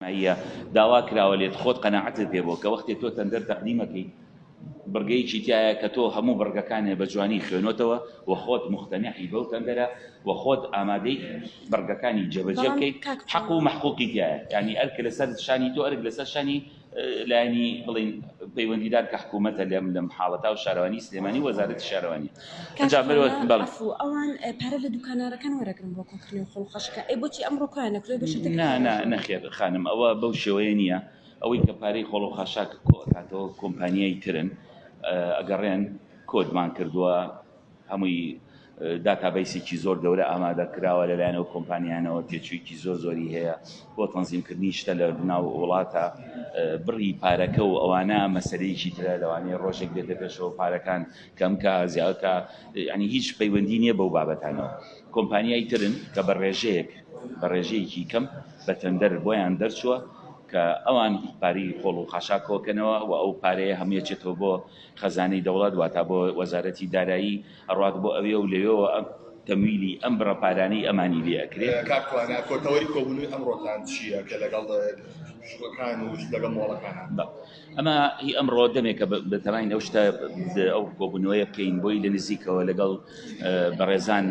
ماییە داوا کراوە لێت خۆت قەناعەتت پێ بووە کە وەختێ تۆ تەندەر تەقدیمەکەی بڕگەیەکی تایە کە تۆ هەموو بڕگەکانێ بە جوانی خوێنۆتەوە و خۆت مختەنعی بەو تەندەرە و خۆت ئامادەی بڕگەکانی جێبەجێ بەڵام بکەیت کاک حەق و توانا مەحقوقی تایە یعنی ئەرک لەسەر شانی تۆ ئەرک لەسەر شانی لایەنی بڵێین پەیوەندیدار کە حکوومەتە لەم لەم حاڵەتا و شارەوانی سلێمانی و وەزارەتی شارەوانی کاک ئەنجا بەرەوە توانا بەڵێ عەفو ئەوان پارە لە دوکانارەکان وەرەگرن بۆ کۆکردنەوەی خۆڵ و خاشەکە ئەی بۆچی ئەمڕۆ کۆیان نەکردووە بە شەرتێک نا نا پارەیان نەخێر خانم ئەوە بەو شێوەیە نییە ئەوەی کە پارەی خۆڵ و خاشاک کۆ ئەکاتەوە کۆمپانیای ترن ئەگەڕێن کۆدمان کردووە هەمووی داتابەیسێکی زۆر گەورە ئامادە کراوە لەلایەن ئەو کۆمپانیانەوە تێچوویەکی زۆر زۆری هەیە بۆ تەنزیمکردنی شتە لە ناو وڵاتە بڕی پارەکە و ئەوانە مەسەلەیەکی ترە لەوانەیە ڕۆژێک بێتە پێشەوە پارەکان کەم کا زیاد کا یعنی هیچ پەیوەندی نییە بەو بابەتانەوە کۆمپانیای ترن کە بە ڕێژەیەک بە ڕێژەیەکی کەم بە تەندەر بۆیان دەرچووە کە ئەوان پارەی خۆڵ و خاشاک کۆکەنەوە و ئەو پارەیە هەمووی چێتەوە بۆ خەزانەی دەوڵەت واتا بۆ وەزارەتی دارایی ئەڕوات بۆ ئەوێ و لەوێوە ئەم تەمویلی ئەم بڕە پارانەی ئەمانی لێ ئەکرێ. کاک توانا کۆتەوەری کۆبوونەوەی ئەمڕۆتان چییە کە لەگەڵ شوقەکان و لەگەڵ مۆڵەکانە؟ بەڵێ ئەمە هی ئەمڕۆ دەمێکە بەتەماین ئەو شتە ئەو کۆبوونەوەیە بکەین بۆی لە نزیکەوە لەگەڵ بەڕێزان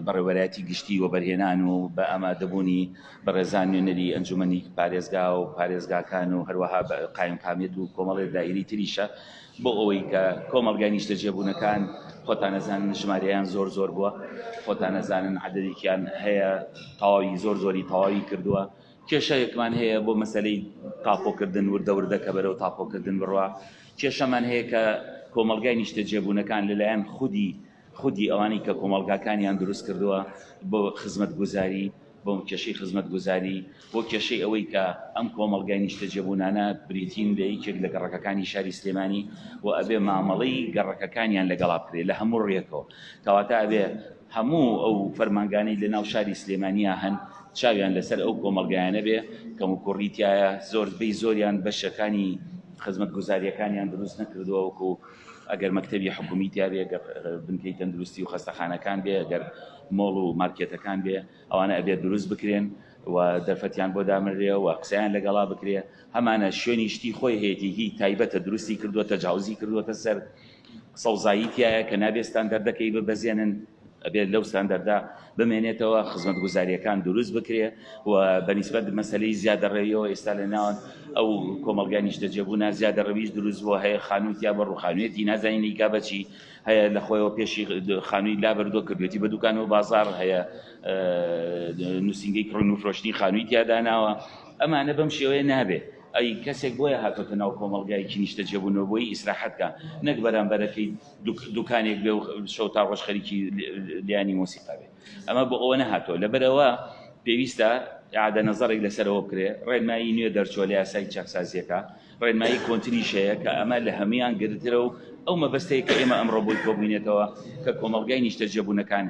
بەڕێوەبەرایەتی گشتی وەبەرهێنان و بە ئامادەبوونی بەڕێزان نوێنەری ئەنجومەنی پارێزگا و پارێزگاکان و هەروەها قایمقامیەت و کۆمەڵێ دایرەی تریشە بۆ ئەوەی کە کۆمەڵگای نیشتەجێبوونەکان خۆتان ئەزانن ژمارەیان زۆر زۆر بووە خۆتان ئەزانن عەدەدێکیان هەیە تەواوی زۆر زۆری تەواوی کردووە کێشەیەکمان هەیە بۆ مەسەلەی تاپۆکردن وردە وردە کە بەرەو تاپۆکردن بڕوا کێشەمان هەیە کە کۆمەڵگای نیشتەجێبوونەکان لەلایەن خودی خودی ئەوانەی کە کۆمەڵگاکانیان دروست کردووە بۆ خزمەتگوزاری، بۆ کێشەی خزمەتگوزاری، بۆ کێشەی ئەوەی کە ئەم کۆمەڵگای نیشتەجێبوونانە بریتین لە یەکێک لە گەڕەکەکانی شاری سلێمانی و ئەبێ مامەڵەی گەڕەکەکانیان لەگەڵا بکرێت لە هەموو ڕوویەکەوە. کەواتە ئەبێ هەموو ئەو فەرمانگانەی لە ناو شاری سلێمانیا هەن چاویان لەسەر ئەو کۆمەڵگایانە بێ کەموکوڕی تیایە، زۆربەی زۆریان بەشەکانی خزمەتگوزارییەکانیان دروست نەکردووە وەکو ئەگەر مەکتەبی حکومی تیا بێ، گەر بنکەی تەندروستی و خەستەخانەکان بێ، گەر مۆڵ و مارکێتەکان بێ، ئەوانە ئەبێت دروست بکرێن و دەرفەتیان بۆ دامنرێ و قسەیان لەگەڵا بکرێ. هەمانە شوێنی شتی خۆی هەیەتی هی تایبەتە دروستی کردووە، تەجاوزی کردووەتە سەر، سەوزایی تیایە کە نابێ ستاندەردەکەی ببەزێنن. ئەبێت لەو ستاندەردە بمێنێتەوە، خزمەتگوزارییەکان دروست بکرێ و بە نیسبەت مەسەلەی زیادەڕەویەوە ئێستا لە ناوەند ئەو کۆمەڵگای نیشتەجێبوونە زیادەڕەویش دروست بووە، هەیە خانووی تیا بە ڕووخانوێتی نازانین ئەیکا بە چی، هەیە لە خۆیەوە پێشی خانووی لابردووە کردوێتی بە دوکان و بازاڕ، هەیە نووسینگەی کڕین و فرۆشتنی خانووی تیا داناوە، ئەمانە بەم شێوەیە نابێ. ئەی کەسێک بۆیە هاتۆتە ناو کۆمەڵگایەکی نیشتەجێبوونەوە بۆی ئیسراحەت کا نەک بەرامبەرەکەی دوکانێک بێ و شەو تا ڕۆژ خەریکی لیانی مۆسیقا بێ ئەمە بۆ ئەوە نەهاتووە لەبەرەوە پێویستە ئیعادە نەزەڕێک لەسەرەوە بکرێ ڕێنمایی نوێ دەرچووە لە یاسای چاکسازیەکە ڕێنمایی کۆنتریش هەیە کە ئەمە لە هەمویان گرترە و ئەو مەبەستەیە کە ئێمە ئەمڕۆ بۆی کۆبووینێتەوە کە کۆمەڵگای نیشتەجێبوونەکان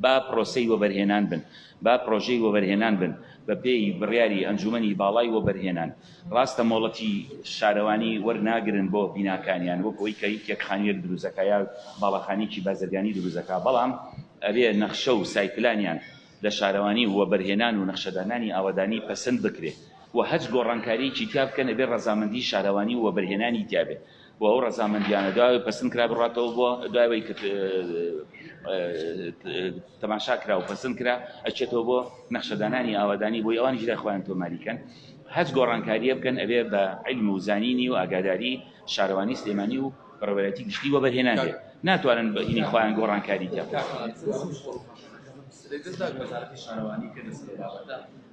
با پرۆسەی وەبەرهێنان بن با پرۆژەی وەبەرهێنان بن بە پێی بڕیاری ئەنجومەنی باڵای وەبەرهێنان ڕاستە مۆڵەتی شارەوانی وەرناگرن بۆ بیناکانیان وەک ئەوەی کە یەکێک خانوویەک دروست دەکا یا باڵەخانەیەکی بازرگانی دروست دەکا بەڵام ئەبێ نەخشە و سایپلانیان لە شارەوانی و وەبەرهێنان و نەخشەدانانی ئاوەدانی پەسند بکرێ و هەچ گۆڕانکارییەکی تیا بکەن ئەبێ ڕەزامەندی شارەوانی و وەبەرهێنانی تیا بێ و ئەو ڕەزامەندیانە دوای ئەوەی پەسند کرا بڕاتەوە بۆ دوای ئەوەی کە تەماشا کرا و پەسند کرا ئەچێتەوە بۆ نەخشەدانانی ئاوادانی بۆی ئەوانیش لای خۆیان تۆماری کەن هەچ گۆڕانکاریە بکەن ئەبێ بە عیلم و زانینی و ئاگاداری شارەوانی سلێمانی و بەڕێوەبەرایەتی گشتی وەبەرهێنان بێ ناتوانن بە هینی خۆیان گۆڕانکاری تیا بکەن.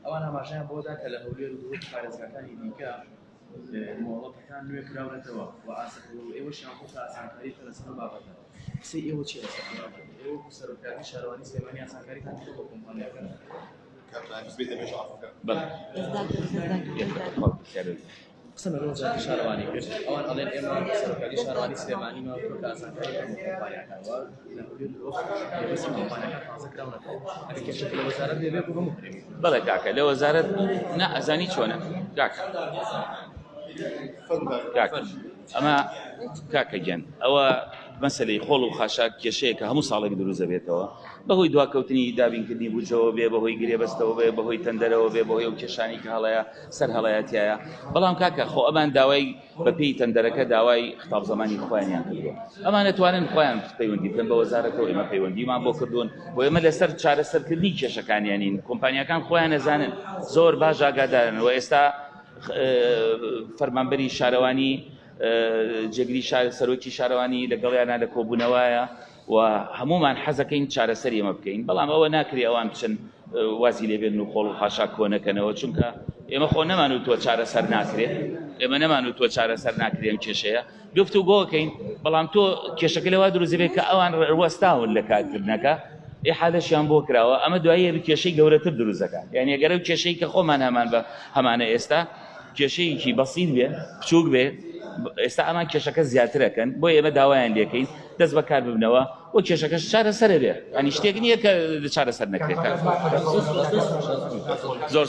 ئەوان ئاماژەیان بەوەدا کە لە هەولێر و دهۆک و پارێزگاکانی دیکە مۆڵەتەکان نوێ کراونەتەوە و ئێوەشیان خۆتە ئاسانکاری بکەن لەسەر ئەو بابەتە قسەی ئێوە چییە لەسەر ئەم بابەتە؟ ئێوە وەکو سەرۆکایەتی شارەوانی سلێمانی ئاسانکاریتان کردووە بۆ کۆمپانیاکان؟ قسەم لەگەڵ وەزارەتی شارەوانی کرد ئەوان ئەڵێن ئێمە سەرۆکایەتی شارەوانی سلێمانیمان کردووە کە ئاسانکاری بکەن بۆ کۆمپانیاکان و لە هەولێر و دهۆک گرێبەستی کۆمپانیاکان تازە کراونەتەوە ئەگەر کێشەکە لە وەزارەت بێ بێ بۆ هەموو هەرێمی بەڵێ کاکە لە وەزارەت نا ئەزانی چۆنە کاکە کاکە ئەمە کاکە گیان ئەوە. مەسەلەی خۆڵ و خاشاک کێشەیەکە هەموو ساڵێک دروست دەبێتەوە بەهۆی دواکەوتنی دابینکردنی بودجەوە بێ، بەهۆی گرێبەستەوە بێ، بەهۆی تەندەرەوە بێ، بەهۆی ئەو کێشانەی کە هەڵەیە سەر هەڵەیە تیایە. بەڵام کاکە خۆ ئەمان داوای بەپێی تەندەرەکە داوای خطاب زەمانی خۆیانیان کردووە. ئەمان ئەتوانن خۆیان پەیوەندی بکەن بە وەزارەتەوە، ئێمە پەیوەندیمان بۆ کردوون و ئێمە لەسەر چارەسەرکردنی کێشەکانیانین. کۆمپانیاکان خۆیان ئەزانن، زۆر باش ئاگادارن و ئێستا فەرمانبەری شارەوانی جێگری شار سەرۆکی شارەوانی لەگەڵیانە لە کۆبوونەوەیە و هەموومان حەزەکەین چارەسەری ئەمە بکەین، بەڵام ئەوە ناکرێ ئەوان بچن وازی لێ بێنن و خۆڵ و خاشاک کۆ نەکەنەوە، چونکە ئێمە خۆ نەمانوتووە چارەسەر ناکرێ، ئێمە نەمانوتووە چارەسەر ناکرێ ئەم کێشەیە، گفتوگۆکەین، بەڵام تۆ کێشەکە لەوا دروست دەبێت کە ئەوان وەستاون لە کارکردنەکە، ئیحالەشیان بۆ کراوە، ئەمە دوایی ئەبێ کێشەی گەورەتر دروست دەکات، یانی ئەگەر ئەو کێشەی کە خۆمان هەمان بە هەمانە ئێستا کێشەیەکی بەسیت بێ بچووک بێ ئێستا ئەمان کێشەکە زیاترەکەن بۆ ئێمە داوایان لێکەین دەست بەکار ببنەوە و کێشەکەش چارەسەرە بێ ئەنی شتێک نییە کە چارەسەر نەکرێت زۆر.